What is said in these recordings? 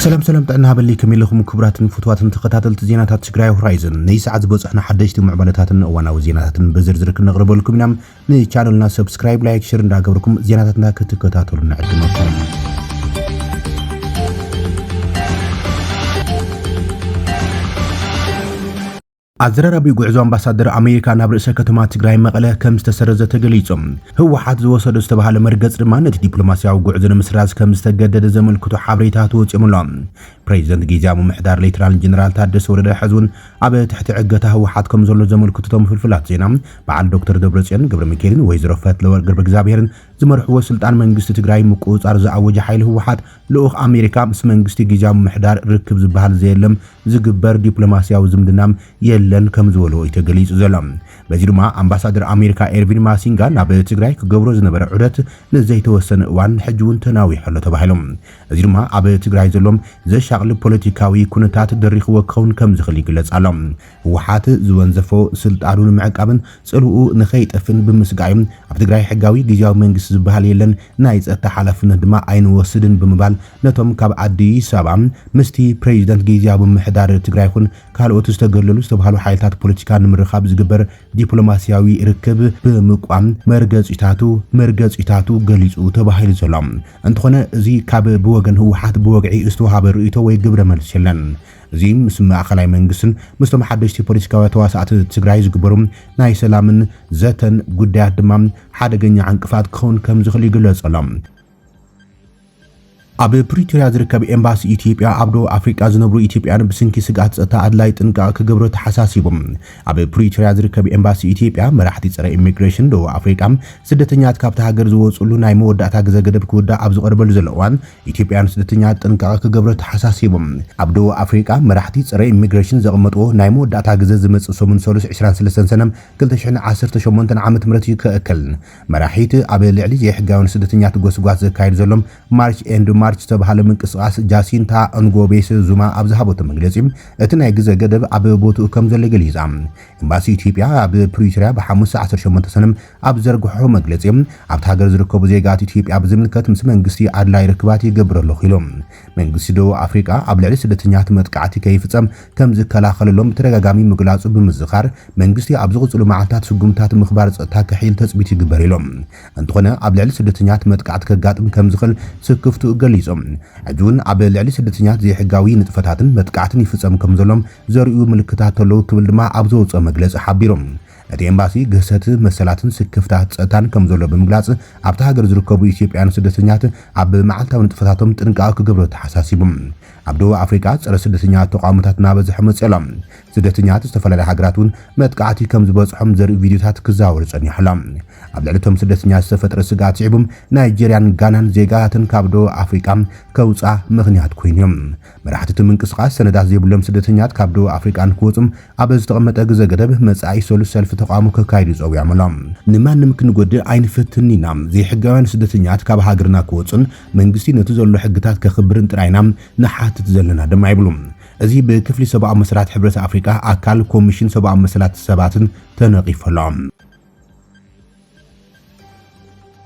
ሰላም ሰላም፣ ጥዕና ሃበሊ። ከመይ ኣለኹም ክቡራትን ፍቱዋትን ተኸታተልቲ ዜናታት ትግራይ ሆራይዘን? ናይ ሰዓት ዝበፅሑና ሓደሽቲ ምዕባለታትን እዋናዊ ዜናታትን ብዝርዝር ክነቕርበልኩም ኢና። ንቻነልና ሰብስክራይብ፣ ላይክ፣ ሸር እንዳገበርኩም ዜናታትና ክትከታተሉ ንዕድመኩም። ኣዘራራቢ ጉዕዞ ኣምባሳደር ኣሜሪካ ናብ ርእሰ ከተማ ትግራይ መቐለ ከም ዝተሰረዘ ተገሊጹ። ህወሓት ዝወሰዶ ዝተባሃለ መርገጽ ድማ ነቲ ዲፕሎማስያዊ ጉዕዞ ንምስራዝ ከም ዝተገደደ ዘመልክቱ ሓበሬታታት ወጺኦም ኣሎ። ፕሬዚደንት ግዝያዊ ምምሕዳር ሌተናል ጀነራል ታደሰ ወረደ ሕዚ እውን ኣብ ትሕቲ ዕገታ ህወሓት ከም ዘሎ ዘመልክቱ እቶም ፍልፍላት ዜና፣ በዓል ዶክተር ደብረጽዮን ገብረ ሚካኤልን ወይዘሮ ፈትለወርቅ ገብረ እግዚኣብሔርን ዝመርሕዎ ስልጣን መንግስቲ ትግራይ ምቁጽጻር ዝኣወጀ ሓይሊ ህወሓት ልኡኽ ኣሜሪካ ምስ መንግስቲ ግዝያዊ ምምሕዳር ርክብ ዝበሃል ዘየለም ዝግበር ዲፕሎማስያዊ ዝምድና የለን ከም ዝበሎ እዩ ተገሊጹ ዘሎ። በዚ ድማ ኣምባሳደር ኣሜሪካ ኤርቪን ማሲንጋ ናብ ትግራይ ክገብሮ ዝነበረ ዑደት ንዘይተወሰነ እዋን ሕጂ እውን ተናዊሑ ኣሎ ተባሂሉ። እዚ ድማ ኣብ ትግራይ ዘሎ ዘሻቕል ፖለቲካዊ ኩነታት ደሪኽዎ ክኸውን ከም ዝኽእል ይግለጽ ኣሎ። ህወሓት ዝወንዘፎ ስልጣኑ ንምዕቃብን ጽልኡ ንኸይጠፍእን ብምስጋእ እዩ ኣብ ትግራይ ሕጋዊ ግዝያዊ መንግስቲ ዝበሃል የለን፣ ናይ ጸጥታ ሓላፍነት ድማ ኣይንወስድን ብምባል ነቶም ካብ ኣዲስ ኣበባ ምስቲ ፕሬዚደንት ግዝያዊ ምምሕዳር ትግራይ ይኹን ካልኦት ዝተገለሉ ዝተባህሉ ሓይልታት ፖለቲካ ንምርኻብ ዝግበር ዲፕሎማስያዊ ርክብ ብምቋም መርገጺታቱ መርገጺታቱ ገሊጹ ተባሂሉ ዘሎ። እንተኾነ እዚ ካብ ብወገን ህወሓት ብወግዒ ዝተዋሃበ ርእይቶ ወይ ግብረ መልሲ የለን። እዚ ምስ ማእኸላይ መንግስትን ምስቶም ሓደሽቲ ፖለቲካዊ ተዋሳእቲ ትግራይ ዝግበሩ ናይ ሰላምን ዘተን ጉዳያት ድማ ሓደገኛ ዕንቅፋት ክኸውን ከም ዝኽእል ይግለጽ ኣሎ። ኣብ ፕሪቶርያ ዝርከብ ኤምባሲ ኢትዮጵያ ኣብ ደቡብ ኣፍሪቃ ዝነብሩ ኢትዮጵያን ብስንኪ ስግኣት ጸጥታ ኣድላይ ጥንቃቐ ክገብሩ ተሓሳሲቡ። ኣብ ፕሪቶርያ ዝርከብ ኤምባሲ ኢትዮጵያ መራሕቲ ጸረ ኢሚግሬሽን ደቡብ ኣፍሪቃ ስደተኛት ካብታ ሃገር ዝወጽሉ ናይ መወዳእታ ግዘ ገደብ ክውዳእ ኣብ ዝቐርበሉ ዘሎ እዋን ኢትዮጵያን ስደተኛት ጥንቃቐ ክገብሩ ተሓሳሲቡ። ኣብ ደቡብ ኣፍሪቃ መራሕቲ ጸረ ኢሚግሬሽን ዘቐመጥዎ ናይ መወዳእታ ግዘ ዝመጽእ ሰሙን ሰሉስ ዕስራን ሰለስተን ሰነ ክልተ ሽሕን ዓሰርተ ሸሞንተን ዓመተ ምህረት እዩ ክእክል። መራሒት ኣብ ልዕሊ ዘይሕጋውያን ስደተኛት ጎስጓስ ዘካየዱ ዘሎም ማርች ኤንድ ማርች ዝተባሃለ ምንቅስቓስ ጃሲንታ እንጎቤስ ዙማ ኣብ ዝሃበቶ መግለጺ እቲ ናይ ግዘ ገደብ ኣብ ቦትኡ ከም ዘሎ ገሊጻ። ኤምባሲ ኢትዮጵያ ኣብ ፕሪቶርያ ብሓሙስ ዓሰርተ ሸሞንተ ሰነ ኣብ ዘርግሖ መግለጺ ኣብቲ ሃገር ዝርከቡ ዜጋት ኢትዮጵያ ብዝምልከት ምስ መንግስቲ ኣድላይ ርክባት ይገብር ኣለኹ ኢሉ። መንግስቲ ደቡብ ኣፍሪቃ ኣብ ልዕሊ ስደተኛት መጥቃዕቲ ከይፍጸም ከም ዝከላኸለሎም ብተደጋጋሚ ምግላጹ ብምዝኻር መንግስቲ ኣብ ዝቕጽሉ መዓልታት ስጉምታት ምኽባር ጸጥታ ከሕይል ተጽቢት ይግበር ኢሎም። እንተኾነ ኣብ ልዕሊ ስደተኛት መጥቃዕቲ ከጋጥም ከም ዝኽእል ስክፍትኡ ገሊጾም። ሕጂ እውን ኣብ ልዕሊ ስደተኛት ዘይሕጋዊ ንጥፈታትን መጥቃዕትን ይፍጸም ከም ዘሎም ዘርእዩ ምልክታት ኣለዉ ክብል ድማ ኣብ ዘውፅኦ መግለጺ ሓቢሮም። እቲ ኤምባሲ ግህሰት መሰላትን ስክፍታት ጸጥታን ከም ዘሎ ብምግላጽ ኣብቲ ሃገር ዝርከቡ ኢትዮጵያውያን ስደተኛት ኣብ መዓልታዊ ንጥፈታቶም ጥንቃቐ ክገብሩ ተሓሳሲቡ። ኣብ ደቡብ ኣፍሪቃ ጸረ ስደተኛ ተቃውሞታት እናበዝሐ መጽእ ኣሎ። ስደተኛት ዝተፈላለዩ ሃገራት እውን መጥቃዕቲ ከም ዝበጽሖም ዘርኢ ቪድዮታት ክዘዋወር ጸኒሑ ኣሎ። ኣብ ልዕሊ እቶም ስደተኛት ዝተፈጥረ ስግኣት ስዒቡ ናይጀርያን ጋናን ዜጋታተን ካብ ደቡብ ኣፍሪቃ ከውጻ ምኽንያት ኮይኑ እዩ። መራሕቲ እቲ ምንቅስቓስ ሰነዳት ዘይብሎም ስደተኛት ካብ ደቡብ ኣፍሪቃ ንክወጹ ኣብ ዝተቐመጠ ግዘ ገደብ መጻኢ ሰሉስ ሰልፊ ተቃውሞ ከካይዱ ጸዊዖም ኣሎ። ንማንም ክንጎድእ ኣይንፈትን ኢና። ዘይሕጋውያን ስደተኛት ካብ ሃገርና ክወጹን መንግስቲ ነቲ ዘሎ ሕግታት ከኽብርን ጥራይና ንሓትት ዘለና ድማ ይብሉ። እዚ ብክፍሊ ሰብኣዊ መሰላት ሕብረት ኣፍሪቃ ኣካል ኮሚሽን ሰብኣዊ መሰላት ሰባትን ተነቒፉ ኣሎ።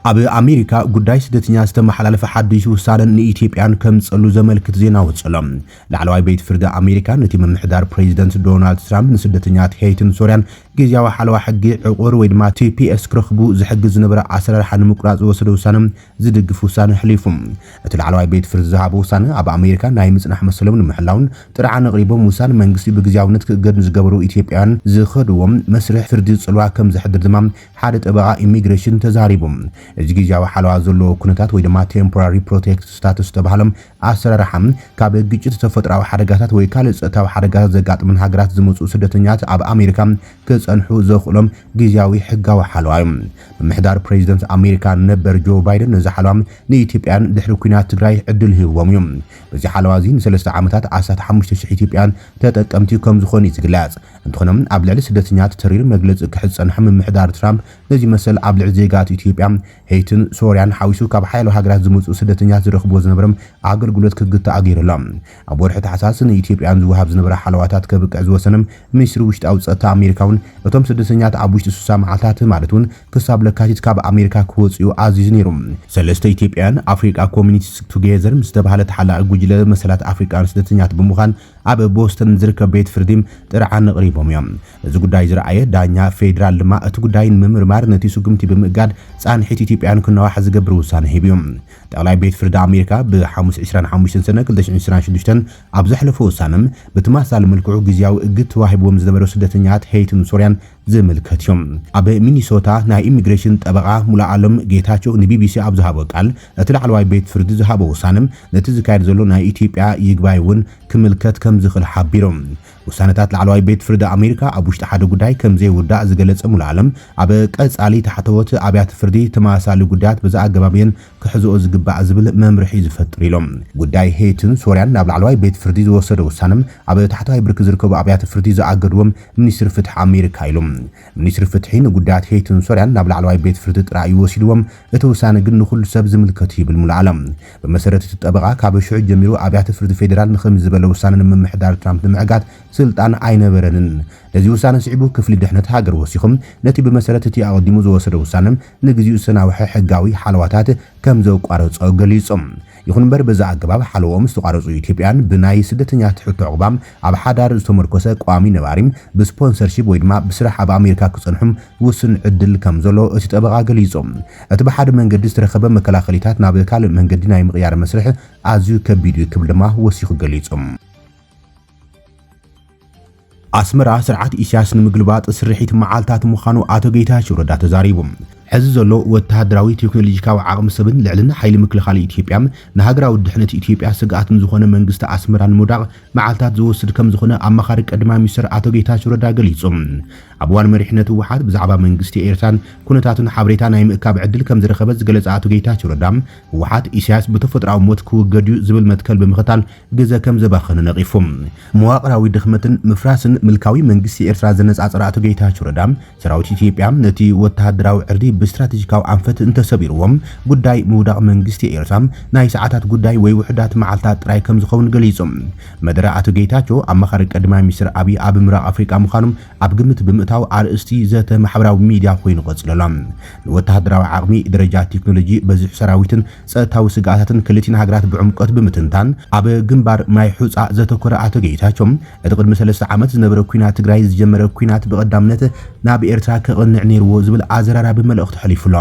ኣብ ኣሜሪካ ጉዳይ ስደተኛ ዝተመሓላለፈ ሓድሽ ውሳነ ንኢትዮጵያን ከምጸሉ ዘመልክት ዜና ወጸሎ። ላዕለዋይ ቤት ፍርዲ ኣሜሪካ ነቲ ምምሕዳር ፕሬዚደንት ዶናልድ ትራምፕ ንስደተኛት ሄይትን ሶርያን ግዝያዊ ሓለዋ ሕጊ ዕቑር ወይ ድማ ቲ ፒ ኤስ ክረኽቡ ዝሕግዝ ዝነበረ ኣሰራርሓ ንምቁራጽ ዝወሰደ ውሳነ ዝድግፍ ውሳነ ኣሕሊፉ። እቲ ላዕለዋይ ቤት ፍርዲ ዝሃቦ ውሳነ ኣብ ኣሜሪካ ናይ ምጽናሕ መሰሎም ንምሕላውን ጥርዓን ኣቕሪቦም ውሳነ መንግስቲ ብግዝያውነት ክእገድ ንዝገበሩ ኢትዮጵያውያን ዝኸድዎም መስርሕ ፍርዲ ጽልዋ ከም ዘሕድር ድማ ሓደ ጠበቓ ኢሚግሬሽን ተዛሪቡ። እዚ ግዝያዊ ሓለዋ ዘለዎ ኩነታት ወይ ድማ ቴምፖራሪ ፕሮቴክት ስታቱስ ዝተባህለ ኣሰራርሓ ካብ ግጭት፣ ተፈጥሮኣዊ ሓደጋታት ወይ ካልእ ጸጥታዊ ሓደጋታት ዘጋጥመን ሃገራት ዝመጹ ስደተኛት ኣብ ኣሜሪካ ክጸንሑ ዘኽእሎም ግዝያዊ ሕጋዊ ሓለዋ እዩ። ምምሕዳር ፕሬዚደንት ኣሜሪካ ነበር ጆ ባይደን ነዚ ሓለዋ ንኢትዮጵያን ድሕሪ ኲናት ትግራይ ዕድል ሂብዎም እዩ። በዚ ሓለዋ እዚ ንሰለስተ ዓመታት ኣስታት ሓሙሽተ ሽሕ ኢትዮጵያን ተጠቀምቲ ከም ዝኾኑ እዩ ዝግለጽ። እንተኾነ ኣብ ልዕሊ ስደተኛት ተሪር መግለጺ ክሕዝ ዝጸንሐ ምምሕዳር ትራምፕ ነዚ መሰል ኣብ ልዕሊ ዜጋት ኢትዮጵያ፣ ሄይትን ሶርያን ሓዊሱ ካብ ሓያሎ ሃገራት ዝመጹ ስደተኛት ዝረኽብዎ ዝነበረ ኣገልግሎት ክግታእ ኣገይሩ ኣሎ። ኣብ ወርሒ ታሕሳስ ንኢትዮጵያን ዝወሃብ ዝነበረ ሓለዋታት ከብቅዕ ዝወሰነ ሚኒስትሪ ውሽጣዊ ጸጥታ ኣሜሪካ እውን እቶም ስደተኛት ኣብ ውሽጢ ስሳ መዓልታት ማለት እውን ክሳብ የካቲት ካብ ኣሜሪካ ክወፅኡ ኣዚዙ ነይሩ። ሰለስተ ኢትዮጵያውያን ኣፍሪቃ ኮሚኒቲስ ቱጌዘር ምስ ዝተባህለ ተሓላቒ ጉጅለ መሰላት ኣፍሪቃን ስደተኛት ብምዃን ኣብ ቦስተን ዝርከብ ቤት ፍርዲ ጥርዓን ኣቕሪቦም እዮም። እዚ ጉዳይ ዝረኣየ ዳኛ ፌዴራል ድማ እቲ ጉዳይ ንምምርማር ነቲ ስጉምቲ ብምእጋድ ፃንሒት ኢትዮጵያውያን ክነዋሕ ዝገብር ውሳነ ሂቡ እዩ። ጠቕላይ ቤት ፍርዲ ኣሜሪካ ብሓሙስ ዕስራን ሓሙሽተን ሰነ ክልተ ሽሕን ዕስራን ሽዱሽተን ኣብ ዘሕለፎ ውሳነ ብተመሳሳሊ መልክዑ ግዝያዊ እግድ ተዋሂብዎም ዝነበሩ ስደተኛት ሄይትን ሶርያን ዝምልከት እዩ። ኣብ ሚኒሶታ ናይ ኢሚግሬሽን ጠበቓ ሙሉኣለም ጌታቸው ንቢቢሲ ኣብ ዝሃቦ ቃል፣ እቲ ላዕለዋይ ቤት ፍርዲ ዝሃቦ ውሳነ ነቲ ዝካየድ ዘሎ ናይ ኢትዮጵያ ይግባይ እውን ክምልከት ከም ዝኽእል ሓቢሩ። ውሳነታት ላዕለዋይ ቤት ፍርዲ ኣሜሪካ ኣብ ውሽጢ ሓደ ጉዳይ ከም ዘይውዳእ ዝገለጸ ሙሉኣለም፣ ኣብ ቀጻሊ ታሕተዎት ኣብያተ ፍርዲ ተመሳሳሊ ጉዳያት በዚ ኣገባብ እየን ክሕዝኦ ዝግባእ ዝብል መምርሒ ዝፈጥር ኢሎም። ጉዳይ ሄይትን ሶርያን ናብ ላዕለዋይ ቤት ፍርዲ ዝወሰደ ውሳነ ኣብ ታሕተዋይ ብርኪ ዝርከቡ ኣብያተ ፍርዲ ዝኣገድዎም ሚኒስትሪ ፍትሒ ኣሜሪካ ኢሉ። ሚኒስትሪ ፍትሒ ንጉዳያት ሄይትን ሶርያን ናብ ላዕለዋይ ቤት ፍርዲ ጥራይ እዩ ወሲድዎም፣ እቲ ውሳነ ግን ንኹሉ ሰብ ዝምልከት እዩ ይብል ሙሉኣለም። ብመሰረት እቲ ጠበቓ ካብ ሽዑ ጀሚሩ ኣብያተ ፍርዲ ፌዴራል ንኸም ዝበለ ውሳነ ንምምሕዳር ትራምፕ ንምዕጋት ስልጣን ኣይነበረንን። ነዚ ውሳነ ስዒቡ ክፍሊ ድሕነት ሃገር ወሲኹም ነቲ ብመሰረት እቲ ኣቐዲሙ ዝወሰደ ውሳነ ንግዚኡ ዝተናውሐ ሕጋዊ ሓለዋታት ከም ዘቋረጾ ገሊጹ። ይኹን እምበር በዚ ኣገባብ ሓለዎም ዝተቋረጹ ኢትዮጵያን ብናይ ስደተኛት ሕቶ ዕቑባ ኣብ ሓዳር ዝተመርኮሰ ቋሚ ነባሪ ብስፖንሰርሺፕ ወይ ድማ ብስራሕ ኣብ ኣሜሪካ ክጸንሑም ውሱን ዕድል ከም ዘሎ እቲ ጠበቓ ገሊጹ። እቲ ብሓደ መንገዲ ዝተረኸበ መከላኸሊታት ናብ ካልእ መንገዲ ናይ ምቕያር መስርሕ ኣዝዩ ከቢድ እዩ ክብል ድማ ወሲኹ ገሊጹ። ኣስመራ ስርዓት ኢሳያስ ንምግልባጥ ስርሒት መዓልታት ምዃኑ ኣቶ ጌታቸው ረዳ ተዛሪቡ። ሕዚ ዘሎ ወተሃደራዊ ቴክኖሎጂካዊ ዓቕሚ ሰብን ልዕልና ሓይሊ ምክልኻል ኢትዮጵያ ንሃገራዊ ድሕነት ኢትዮጵያ ስግኣት ንዝኾነ መንግስቲ ኣስመራ ንምውዳቕ መዓልታት ዝወስድ ከም ዝኾነ ኣማኻሪ ቀዳማይ ሚኒስትር ኣቶ ጌታቸው ረዳ ገሊጹ። ኣብ እዋን መሪሕነት ህወሓት ብዛዕባ መንግስቲ ኤርትራን ኩነታቱን ሓበሬታ ናይ ምእካብ ዕድል ከም ዝረኸበ ዝገለጸ ኣቶ ጌታቸው ረዳ፣ ህወሓት ኢሳያስ ብተፈጥሮኣዊ ሞት ክውገድ እዩ ዝብል መትከል ብምኽታል ግዘ ከም ዘባኸነ ነቒፉ። መዋቕራዊ ድኽመትን ምፍራስን ምልካዊ መንግስቲ ኤርትራ ዘነጻጸረ ኣቶ ጌታቸው ረዳ፣ ሰራዊት ኢትዮጵያ ነቲ ወተሃደራዊ ዕርዲ ብስትራቴጂካዊ ኣንፈት እንተሰቢርዎም፣ ጉዳይ ምውዳቕ መንግስቲ ኤርትራ ናይ ሰዓታት ጉዳይ ወይ ውሑዳት መዓልታት ጥራይ ከም ዝኸውን ገሊጹ። መደረ ኣቶ ጌታቸው ኣማኻሪ ቀዳማይ ሚኒስትር ኣብይ ኣብ ምብራቕ ኣፍሪቃ ምዃኖም ኣብ ግምት ብምእታው ኣርእስቲ ዘተ ማሕበራዊ ሚድያ ኮይኑ ቀጺሉ ኣሎ። ንወተሃደራዊ ዓቕሚ፣ ደረጃ ቴክኖሎጂ፣ በዝሒ ሰራዊትን ጸጥታዊ ስግኣታትን ክልቲን ሃገራት ብዕምቆት ብምትንታን፣ ኣብ ግንባር ማይ ሑጻ ዘተኮረ ኣቶ ጌታቸው፣ እቲ ቅድሚ ሰለስተ ዓመት ዝነበረ ኲናት ትግራይ ዝጀመረ ኲናት ብቐዳምነት ናብ ኤርትራ ከቕንዕ ነይርዎ ዝብል ኣዘራራቢ መልእኽቲ ኣሕሊፉ ኣሎ።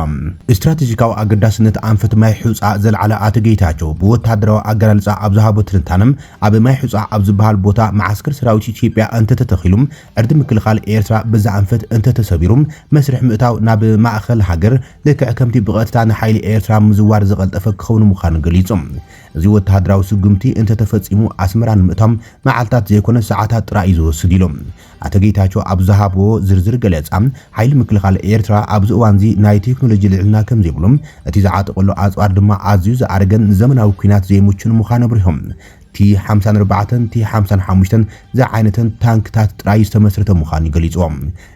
ስትራቴጂካዊ ኣገዳስነት ኣንፈት ማይ ሑጻ ዘልዓለ ኣቶ ጌታቸው፣ ብወተሃደራዊ ኣገላልጻ ኣብ ዝሃቦ ትንታነ፣ ኣብ ማይ ሑጻ ኣብ ዝበሃል ቦታ መዓስከር ሰራዊት ኢትዮጵያ እንተተተኺሉ፣ ዕርዲ ምክልኻል ኤርትራ በዛ ኣንፈት እንተተሰቢሩ፣ መስርሕ ምእታው ናብ ማእኸል ሃገር ልክዕ ከምቲ ብቐጥታ ንሓይሊ ኤርትራ ምዝዋር ዝቐልጠፈ ክኸውን ምዃኑ ገሊጹ። እዚ ወተሃደራዊ ስጉምቲ እንተተፈጺሙ ኣስመራ ንምእታው መዓልታት ዘይኮነ ሰዓታት ጥራይ እዩ ዝወስድ ኢሎም። ኣቶ ጌታቸው ኣብ ዝሃብዎ ዝርዝር ገለጻ፣ ሓይሊ ምክልኻል ኤርትራ ኣብዚ እዋንዚ ናይ ቴክኖሎጂ ልዕልና ከም ዘይብሉ፣ እቲ ዝዓጠቐሉ ኣጽዋር ድማ ኣዝዩ ዝኣረገን ንዘመናዊ ኲናት ዘይምቹን ምዃኑ ኣብሪሆም። ቲ ሓምሳን ኣርባዕተን፣ ቲ ሓምሳን ሓሙሽተን ዝዓይነተን ታንክታት ጥራይ ዝተመስረተ ምዃኑ ገሊጽዎም።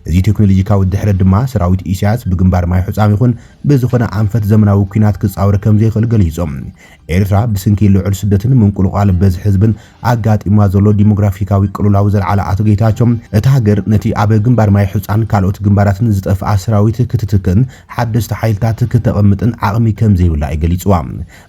እዚ ቴክኖሎጂካዊ ድሕረት ድማ ሰራዊት ኢሳያስ ብግንባር ማይ ሑጻም ይኹን ብዝኾነ ኣንፈት ዘመናዊ ኲናት ክጻወር ከም ዘይኽእል ገሊጾም። ኤርትራ ብስንኪ ልዑል ስደትን ምንቁልቋል በዝሒ ህዝብን ኣጋጢማ ዘሎ ዲሞግራፊካዊ ቅልውላው ዘልዓለ ኣቶ ጌታቸው፣ እታ ሃገር ነቲ ኣብ ግንባር ማይ ሑጻን ካልኦት ግንባራትን ዝጠፍኣ ሰራዊት ክትትክእን ሓደስቲ ሓይልታት ክተቐምጥን ዓቕሚ ከም ዘይብላ እዩ ገሊጽዋ።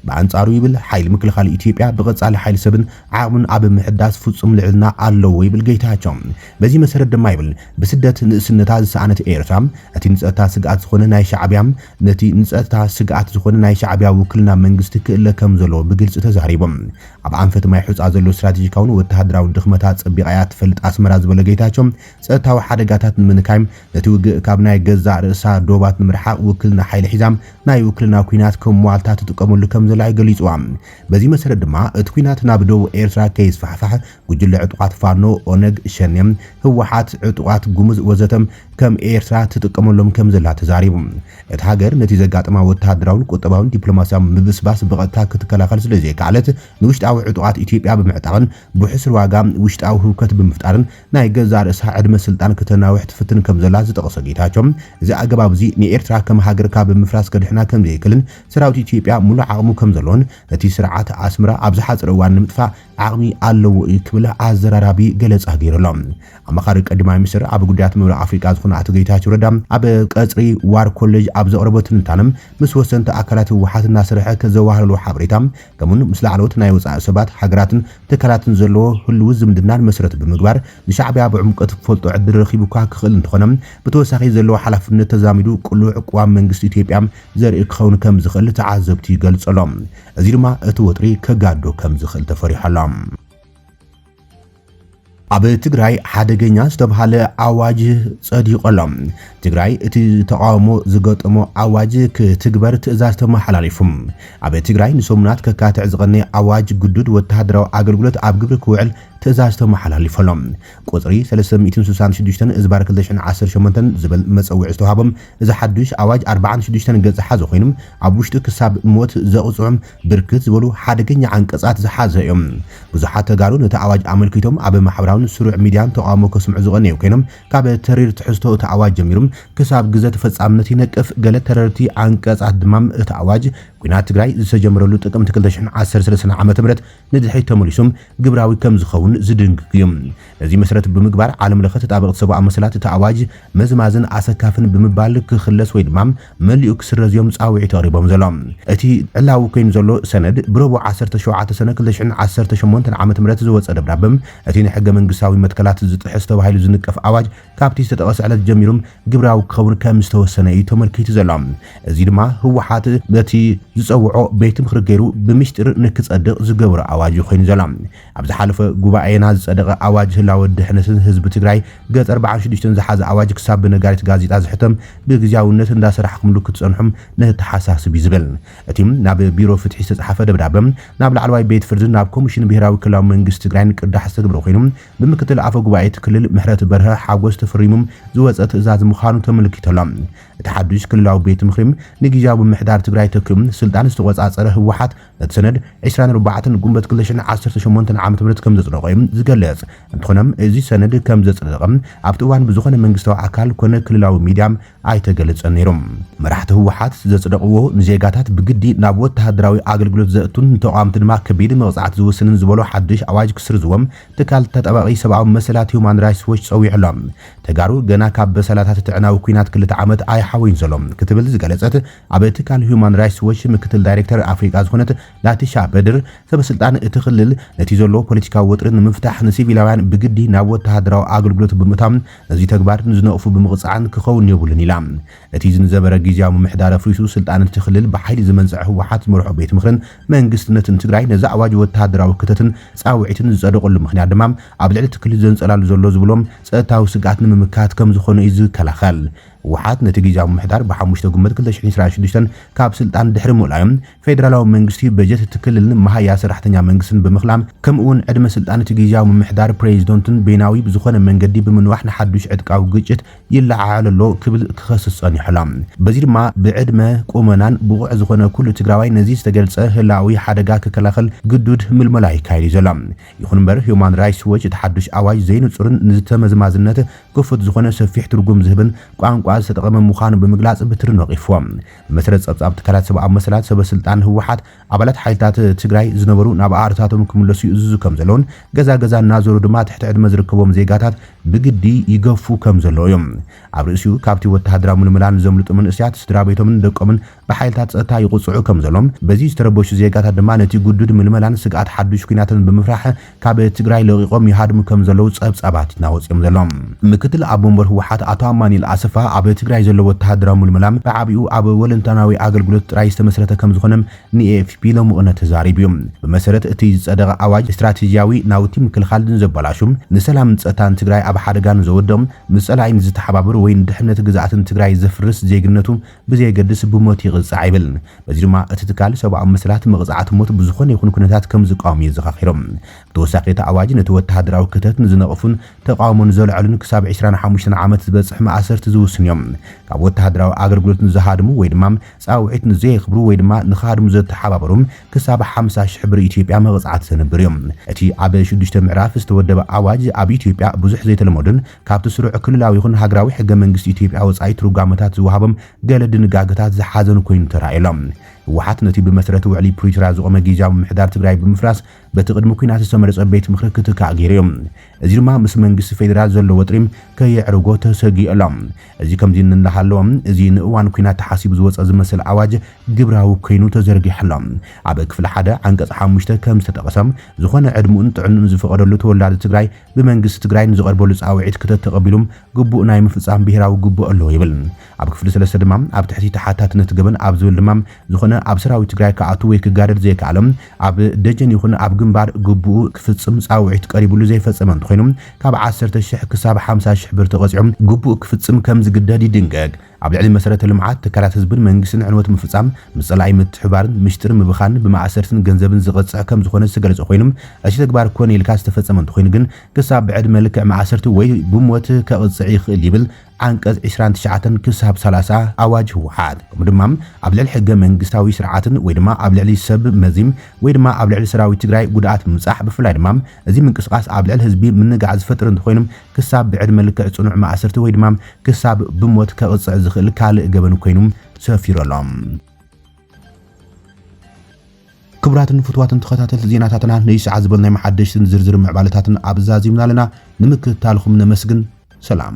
ብኣንጻሩ ይብል፣ ሓይሊ ምክልኻል ኢትዮጵያ ብቐጻሊ ሓይሊ ሰብን ዓቕምን ኣብ ምሕዳስ ፍጹም ልዕልና ኣለዎ ይብል ጌታቸው። በዚ መሰረት ድማ ይብል፣ ብስደት ንእስነታ ዝሰኣነት ኤርትራ፣ እቲ ንጸጥታ ስግኣት ዝኾነ ናይ ሻዕብያ፣ ነቲ ንጸጥታ ስግኣት ዝኾነ ናይ ሻዕብያ ውክልና መንግስቲ ክእለ ከም ዘለዎ ብግልጺ ተዛሪቦም። ኣብ ኣንፈት ማይ ሑጻ ዘሎ ስትራቴጂካውን ወተሃደራውን ድኽመታ ጸቢቓ እያ ትፈልጥ ኣስመራ ዝበለ ጌታቸው፣ ጸጥታዊ ሓደጋታት ንምንካይ ነቲ ውግእ ካብ ናይ ገዛእ ርእሳ ዶባት ንምርሓቕ ውክልና ሓይሊ ሒዛ ናይ ውክልና ኲናት ከም ዋልታ ትጥቀመሉ ከም ዘላ እዩ ገሊጽዋ። በዚ መሰረት ድማ እቲ ኲናት ናብ ደቡብ ኤርትራ ከይስፋሕፋሕ ጉጅለ ዕጡቓት ፋኖ፣ ኦነግ ሸኔ፣ ህወሓት፣ ዕጡቓት ጉሙዝ ወዘተ ከም ኤርትራ ትጥቀመሎም ከም ዘላ ተዛሪቡ። እታ ሃገር ነቲ ዘጋጠማ ወተሃደራውን ቁጠባውን ዲፕሎማስያዊ ምብስባስ ብቐጥታ ክትከላኸል ስለ ዘይከኣለት፣ ንውሽጣዊ ዕጡቓት ኢትዮጵያ ብምዕጣቕን ብሕሱር ዋጋ ውሽጣዊ ህውከት ብምፍጣርን ናይ ገዛእ ርእሳ ዕድመ ስልጣን ክተናውሕ ትፍትን ከም ዘላ ዝጠቐሰ ጌታቸው፣ እዚ ኣገባብ እዚ ንኤርትራ ከም ሃገር ካብ ምፍራስ ከድሕና ከም ዘይክልን ሰራዊት ኢትዮጵያ ሙሉእ ዓቕሙ ከም ዘለዎን እቲ ስርዓት ኣስመራ ኣብ ዝሓጸረ እዋን ንምጥፋእ ዓቕሚ ኣለዎ እዩ ክብል ኣዘራራቢ ገለጻ ገይሩ ኣሎ። ኣማኻሪ ቀዳማይ ሚኒስትር ኣብ ጉዳያት ምብራቕ ኣፍሪቃ ኣቶ ጌታቸው ረዳ ኣብ ቀጽሪ ዋር ኮሌጅ ኣብ ዘቕረቦ ትንታነ፣ ምስ ወሰንቲ ኣካላት ህወሓት እናሰርሐ ከዘዋህለሉ ሓበሬታ፣ ከምኡን ምስ ላዕለዎት ናይ ወጻኢ ሰባት፣ ሃገራትን ትካላትን ዘለዎ ህልው ዝምድናን መሰረት ብምግባር፣ ንሻዕብያ ብዕምቀት ክፈልጦ ዕድል ረኺቡ እኳ ክኽእል እንተኾነ፣ ብተወሳኺ ዘለዎ ሓላፍነት ተዛሚዱ ቅሉዕ ቅዋም መንግስቲ ኢትዮጵያ ዘርኢ ክኸውን ከም ዝኽእል ተዓዘብቲ ይገልጹ ኣለዉ። እዚ ድማ እቲ ወጥሪ ከጋዶ ከም ዝኽእል ተፈሪሑ ኣሎ። ኣብ ትግራይ ሓደገኛ ዝተብሃለ ኣዋጅ ጸዲቑ ኣሎ። ትግራይ እቲ ተቓውሞ ዝገጠሞ ኣዋጅ ክትግበር ትእዛዝ ተመሓላሊፉ። ኣብ ትግራይ ንሰሙናት ከካትዕ ዝቐነየ ኣዋጅ ግዱድ ወተሃደራዊ ኣገልግሎት ኣብ ግብሪ ክውዕል ትእዛዝ ተመሓላሊፉ ኣሎ። ቁጽሪ ሰለስተ ሚእትን ስሳን ሽዱሽተን እዝባር ክልተ ሽሕን ዓሰርተ ሸሞንተን ዝብል መጸውዒ ዝተዋህቦም እዚ ሓዱሽ ኣዋጅ ኣርባዓን ሽዱሽተን ገጽ ዝሓዘ ኮይኑ፣ ኣብ ውሽጡ ክሳብ ሞት ዘቕጽዑ ብርክት ዝበሉ ሓደገኛ ዓንቀጻት ዝሓዘ እዩ። ብዙሓት ተጋሩ ነቲ ኣዋጅ ኣመልኪቶም ኣብ ማሕበራውን ስሩዕ ሚድያን ተቓውሞ ከስምዑ ዝቐነዩ ኮይኖም፣ ካብ ተሪር ትሕዝቶ እቲ ኣዋጅ ጀሚሩ ክሳብ ግዘ ተፈጻምነት ይነቅፍ። ገለ ተረርቲ ዓንቀጻት ድማ እቲ ኣዋጅ ኲናት ትግራይ ዝተጀመረሉ ጥቅምቲ ክልተ ሽሕን ዓሰርተ ሰለስተን ዓመተ ምህረት ንድሕሪት ተመሊሶም ግብራዊ ከም ዝኸውን ዝድንግግ እዩ። ነዚ መሰረት ብምግባር፣ ዓለም ለኸ ተጣበቕቲ ሰብኣዊ መሰላት እቲ ኣዋጅ መዝማዝን ኣሰካፍን ብምባል ክኽለስ ወይ ድማ መሊኡ ክስረዝ እዮም ጻውዒት ኣቕሪቦም ዘሎ። እቲ ዕላዊ ኮይኑ ዘሎ ሰነድ፣ ብረቡዕ ዓሰርተ ሸውዓተ ሰነ ክልተ ሽሕን ዓሰርተ ሸሞንተን ዓመተ ምህረት ዝወጸ ደብዳበ፣ እቲ ንሕገ መንግስታዊ መትከላት ዝጥሕስ ተባሂሉ ዝንቀፍ ኣዋጅ ካብቲ ዝተጠቐሰ ዕለት ጀሚሩ ግብራዊ ክኸውን ከም ዝተወሰነ እዩ ተመልኪቱ ዘሎ። እዚ ድማ ህወሓት በቲ ዝጸውዖ ቤት ምኽሪ ገይሩ ብሚስጢር ንክጸድቕ ዝገበሮ ኣዋጅ ኮይኑ ዘሎ። ኣብ ዝሓለፈ ጉባኤና ዝጸደቐ ኣዋጅ ህላወ ድሕነትን ህዝቢ ትግራይ ገጽ ኣርባዓን ሽዱሽተን ዝሓዘ ኣዋጅ ክሳብ ብነጋሪት ጋዜጣ ዝሕተም ብግዜያውነት እንዳሰራሕኩምሉ ክትጸንሑም ነተሓሳስብ እዩ ዝብል። እቲ ናብ ቢሮ ፍትሒ ዝተጻሓፈ ደብዳበ ናብ ላዕለዋይ ቤት ፍርድን ናብ ኮሚሽን ብሄራዊ ክልላዊ መንግስቲ ትግራይን ቅዳሕ ዝተገብረ ኮይኑ፣ ብምክትል ኣፈ ጉባኤ እቲ ክልል ምሕረት በርሀ ሓጎስ ተፈሪሙ ዝወጸ ትእዛዝ ምዃኑ ተመልኪቱ ኣሎ። እቲ ሓዱሽ ክልላዊ ቤት ምኽሪ ንግዝያዊ ምምሕዳር ትግራይ ተኪኡ ስልጣን ዝተቆጻጸረ ህወሓት ነቲ ሰነድ ዕስራን ኣርባዕተን ጉንበት ክልተ ሽሕን ዓሰርተ ሸሞንተን ዓመተ ምህረት ከም ዘጽደቖ እዩ ዝገልጽ። እንተኾነ፣ እዚ ሰነድ ከም ዘጽደቐ ኣብቲ እዋን ብዝኾነ መንግስታዊ ኣካል ኮነ ክልላዊ ሚድያ ኣይተገለጸን ነይሩ። መራሕቲ ህወሓት ዘጽደቕዎ ንዜጋታት ብግዲ ናብ ወተሃደራዊ ኣገልግሎት ዘእቱን ንተቓወምቲ ድማ ከቢድ መቕጻዕቲ ዝውስንን ዝበሎ ሓድሽ ኣዋጅ ክስርዝዎም ትካል ተጣባቒ ሰብኣዊ መሰላት ሁማን ራይትስ ዎች ጸዊዑ ኣሎ። ተጋሩ ገና ካብ በሰላታት እቲ ዕናዊ ኲናት ክልተ ዓመት ኣይሓወዩን ዘሎ ክትብል ዝገለጸት ኣብ ትካል ሁማን ራይትስ ዎች ምክትል ዳይሬክተር ኣፍሪቃ ዝኾነት ላቲሻ በድር፣ ሰበ ስልጣን እቲ ክልል ነቲ ዘሎ ፖለቲካዊ ወጥሪ ንምፍታሕ ንሲቪላውያን ብግዲ ናብ ወተሃደራዊ ኣገልግሎት ብምእታው ነዚ ተግባር ንዝነቕፉ ብምቕጻዕን ክኸውን የብሉን ኢላ። እቲ ዝንዘበረ ግዝያዊ ምምሕዳር ኣፍሪሱ ስልጣን እቲ ክልል ብሓይሊ ዝመንጽዐ ህወሓት ዝመርሖ ቤት ምኽርን መንግስትነትን ትግራይ ነዚ ኣዋጅ ወተሃደራዊ ክተትን ጻውዒትን ዝጸደቐሉ ምኽንያት ድማ ኣብ ልዕሊ እቲ ክልል ዘንጸላሉ ዘሎ ዝብሎም ጸጥታዊ ስግኣት ንምምካት ከም ዝኾነ እዩ ዝከላኸል። ህወሓት ነቲ ግዝያዊ ምምሕዳር ብሓሙሽተ ጉንበት ክልተ ሽሕን ዕስራን ሽዱሽተን ካብ ስልጣን ድሕሪ ምእላዮም፣ ፌደራላዊ መንግስቲ በጀት እቲ ክልልን መሃያ ሰራሕተኛ መንግስትን ብምኽላም፣ ከምኡ እውን ዕድመ ስልጣን እቲ ግዝያዊ ምምሕዳር ፕሬዚደንትን ቤናዊ ብዝኾነ መንገዲ ብምንዋሕ ንሓዱሽ ዕጥቃዊ ግጭት ይለዓዓል ኣሎ ክብል ክኸስስ ጸኒሑ ኣሎ። በዚ ድማ ብዕድመ ቁመናን ብቑዕ ዝኾነ ኩሉ ትግራዋይ ነዚ ዝተገልጸ ህላዊ ሓደጋ ክከላኸል ግዱድ ምልመላ ይካየድ እዩ ዘሎ። ይኹን እምበር፣ ሁማን ራይትስ ዎች እቲ ሓዱሽ ኣዋጅ ዘይንጹርን ንዝተመዝማዝነት ክፉት ዝኾነ ሰፊሕ ትርጉም ዝህብን ቋንቋ ዝተጠቐመ ምዃኑ ብምግላጽ ብትሪ ነቒፍዎ። ብመሰረት ጸብጻብ ትካላት ሰብኣዊ መሰላት፣ ሰበ ስልጣን ህወሓት ኣባላት ሓይልታት ትግራይ ዝነበሩ ናብ ኣርታቶም ክምለሱ ይእዝዙ ከም ዘለውን ገዛ ገዛ እናዞሩ ድማ ትሕቲ ዕድመ ዝርከቦም ዜጋታት ብግዲ ይገፉ ከም ዘለዉ እዮም። ኣብ ርእሲኡ ካብቲ ወተሃደራዊ ምልመላ ንዘምልጡ መንእሰያት ስድራ ቤቶምን ደቆምን ብሓይልታት ጸጥታ ይቕጽዑ ከም ዘሎም፣ በዚ ዝተረበሹ ዜጋታት ድማ ነቲ ግዱድ ምልመላን ስግኣት ሓዱሽ ኲናትን ብምፍራሕ ካብ ትግራይ ለቒቖም ይሃድሙ ከም ዘለዉ ጸብጻባት እናወጽኦም ዘሎም። ምክትል ኣቦ ወንበር ህወሓት ኣቶ ኣማኑኤል ኣሰፋ ኣብ ትግራይ ዘሎ ወተሃደራዊ ምልመላ ብዓቢኡ ኣብ ወለንታናዊ ኣገልግሎት ጥራይ ዝተመስረተ ከም ዝኾነ ንኤኤፍፒ ሎሚ ቅነ ተዛሪቡ እዩ። ብመሰረት እቲ ዝጸደቐ ኣዋጅ፣ ስትራቴጂያዊ ናውቲ ምክልኻል ንዘበላሹ፣ ንሰላምን ጸጥታን ትግራይ ኣብ ሓደጋ ንዘወድቕ፣ ምስ ጸላኢ ንዝተሓባበሩ ወይ ንድሕነት ግዝኣትን ትግራይ ዘፍርስ ዜግነቱ ብዘየገድስ ብሞት ይቕጻዕ ይብል። በዚ ድማ እቲ ትካል ሰብኣዊ መሰላት መቕጻዕቲ ሞት ብዝኾነ ይኹን ኩነታት ከም ዝቃወም የዘኻኺሮም። ብተወሳኺ እቲ ኣዋጅ ነቲ ወተሃደራዊ ክተት ንዝነቕፉን ተቓውሞ ንዘልዐሉን ክሳብ ዕስራን ሓሙሽተን ዓመት ዝበጽሕ ማእሰርቲ ዝውስን እዮም። ካብ ወተሃደራዊ ኣገልግሎት ንዝሃድሙ ወይ ድማ ጻውዒት ንዘየኽብሩ ወይ ድማ ንኽሃድሙ ዘተሓባበሩ ክሳብ ሓምሳ ሽሕ ብር ኢትዮጵያ መቕጻዕቲ ዘንብር እዮም። እቲ ኣብ ሽዱሽተ ምዕራፍ ዝተወደበ ኣዋጅ ኣብ ኢትዮጵያ ብዙሕ ዘይተለመዱን ካብቲ ስሩዕ ክልላዊ ይኹን ሃገራዊ ሕገ መንግስቲ ኢትዮጵያ ወጻኢ ትርጓመታት ዝወሃቦም ገለ ድንጋገታት ዝሓዘን ኮይኑ ተራእዩ ኣሎ። ህወሓት ነቲ ብመሰረት ውዕሊ ፕሪቶርያ ዝቖመ ግዝያዊ ምምሕዳር ትግራይ ብምፍራስ በቲ ቅድሚ ኲናት ዝተመረጸ ቤት ምኽሪ ክትካእ ገይሩ እዩ። እዚ ድማ ምስ መንግስቲ ፌዴራል ዘሎ ወጥሪ ከየዕርጎ ተሰጊኡ ኣሎ። እዚ ከምዚ እናሃለወ፣ እዚ ንእዋን ኲናት ተሓሲቡ ዝወጸ ዝመስል ኣዋጅ ግብራዊ ኮይኑ ተዘርጊሑ ኣሎ። ኣብ ክፍሊ ሓደ ዓንቀጽ ሓሙሽተ ከም ዝተጠቐሰ፣ ዝኾነ ዕድሙኡን ጥዕንኡን ዝፈቐደሉ ተወላዲ ትግራይ ብመንግስቲ ትግራይ ንዝቐርበሉ ጻውዒት ክተተቐቢሉ ግቡእ ናይ ምፍጻም ብሄራዊ ግቡእ ኣለዎ ይብል። ኣብ ክፍሊ ሰለስተ ድማ ኣብ ትሕቲ ተሓታትነት ገበን ኣብ ዝብል ድማ ዝኾነ ኣብ ሰራዊት ትግራይ ክኣቱ ወይ ክጋደል ዘይከኣለ ኣብ ደጀን ይኹን ኣብ ግንባር ግቡኡ ክፍጽም ጻውዒት ቀሪብሉ ዘይፈጸመ እንተኾይኑ ካብ ዓሰርተ ሺሕ ክሳብ ሓምሳ ሺሕ ብር ተቐጺዑ ግቡእ ክፍጽም ከም ዝግደድ ይድንገግ። ኣብ ልዕሊ መሰረተ ልምዓት ትካላት ህዝብን መንግስትን ዕንወት ምፍጻም ምስ ጸላኢ ምትሕባርን ምሽጥር ምብኻን ብማእሰርትን ገንዘብን ዝቐጽዕ ከም ዝኾነ ዝተገለጸ ኮይኑ እቲ ተግባር ኮነ ኢልካ ዝተፈጸመ እንተኾይኑ ግን ክሳብ ብዕድመ ልክዕ ማእሰርቲ ወይ ብሞት ከቕጽዕ ይኽእል ይብል ዓንቀጽ ዕስራን ትሽዓተን ክሳብ ሰላሳ ኣዋጅ ህወሓት። ከምኡ ድማ ኣብ ልዕሊ ሕገ መንግስታዊ ስርዓትን ወይ ድማ ኣብ ልዕሊ ሰብ መዚም ወይ ድማ ኣብ ልዕሊ ሰራዊት ትግራይ ጉድኣት ምብጻሕ ብፍላይ ድማ እዚ ምንቅስቃስ ኣብ ልዕሊ ህዝቢ ምንጋዕ ዝፈጥር እንተኾይኑ ክሳብ ብዕድመ ልክዕ ጽኑዕ ማእሰርቲ ወይ ድማ ክሳብ ብሞት ከቕጽዕ ዝኽእል ካልእ ገበን ኮይኑ ሰፊሩ ኣሎ። ክቡራትን ፍቱዋትን ተኸታተልቲ ዜናታትና ንይ ሰዓት ዝበልናዮም ሓደሽትን ዝርዝር ምዕባለታትን ኣብዛዚምና ኣለና። ንምክትታልኹም ነመስግን። ሰላም።